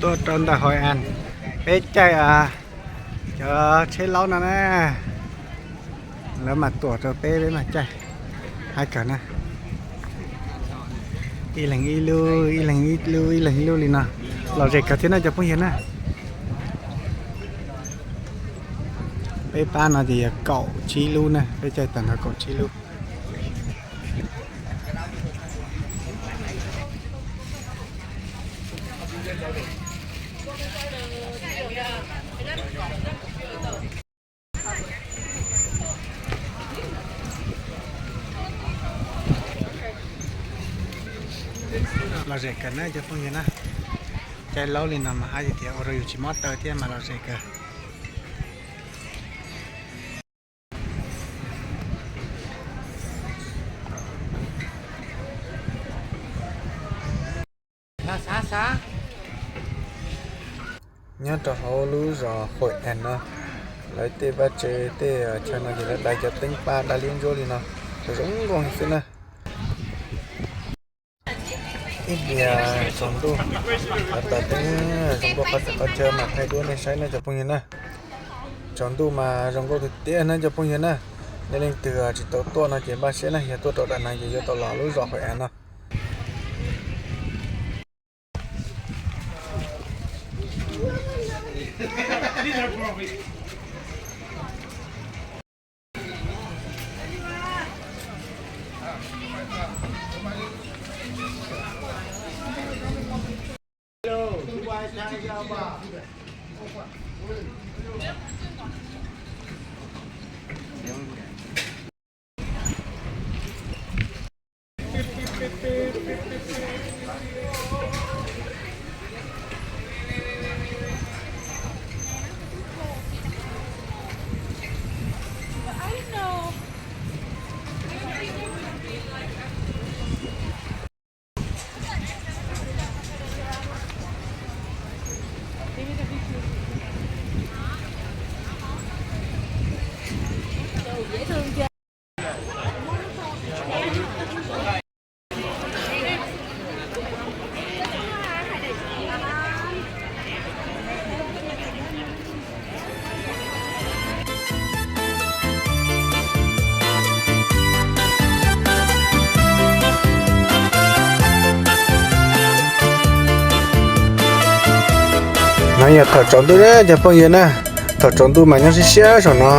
Tuaj rau ntawm Hội An, peb caij cov tsheb laub no na, lawv mam tuam rau peb, peb mam caij. Hais kawg na, ib leeg ib lub, ib leeg ib lub, ib leeg ib lub li no, lom zem kawg thiab na cov phooj ywg na. Peb pab no ces yog kaum tsib lub na, peb caij tag nrho kaum tsib lub. Lom zem kawg na cov phooj ywg na, caij laub li no mas hais tias ua rau yus tsis mob taw thiab mas lom zem kawg. Nyob rau hauv lub zos Hội An no, lawv tej vaj tse tej chaw no ces lawv dai cov teeb paj daj liab ntsuab li no, zoo nkauj heev xwb na. Ib pliag tsaus ntuj, lawv dai teeb zoo nkauj qhov txhia qhov chaw mas thaij duab nej saib na cov phooj ywg na. Tsaus ntuj mas zoo nkauj tiag tiag na cov phooj ywg na. Nej leej twg tsis tau tuaj no ces npaj siab na, yog tuaj rau daim no ces yuav tau los lub zos Hội An no. No yog thaum tsaus ntuj na cov phooj ywg na. Thaum tsaus ntuj mas nyob siab siab saum no,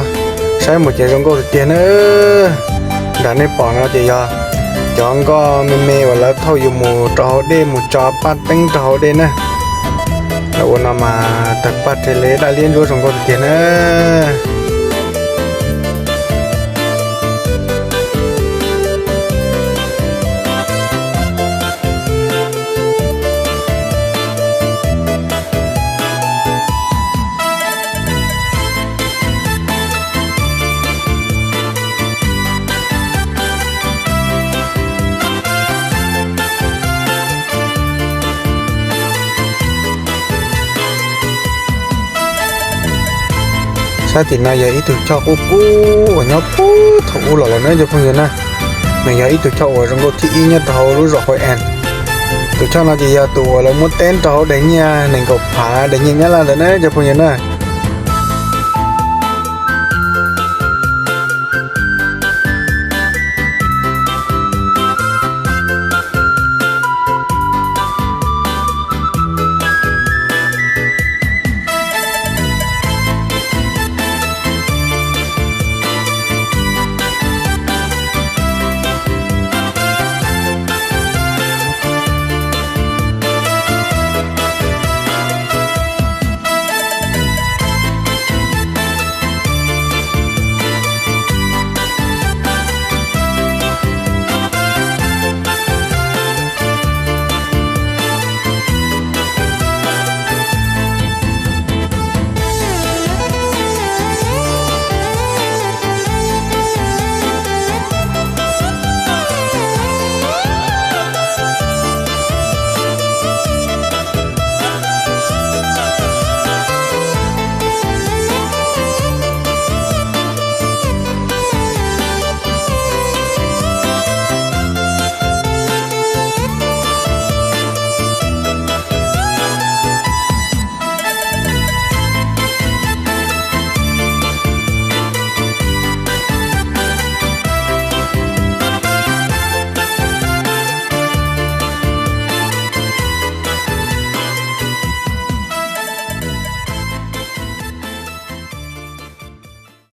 saib mus ces zoo nkauj tiag tiag na. Nram nej pom no ces yog cov nkoj me me uas lawv thauj yus mus rau hauv dej mus tso paj teeb rau hauv dej na. Lawv ua no mas tawg paj rhe le daj liab ntsuab zoo nkauj tiag tiag na. Sab tim no yog ib tug choj qub qub uas nyob puag thaum ub los lawm na cov phooj ywg na. Nws yog ib tug choj uas zoo nkauj thib ib nyob rau hauv lub zos Hội An. Tus choj no ces yog tus uas lawv muab teb rau hauv daim nyiaj nees nkaum phav daim nyiaj Nyab Laj ntawd na cov phooj ywg na.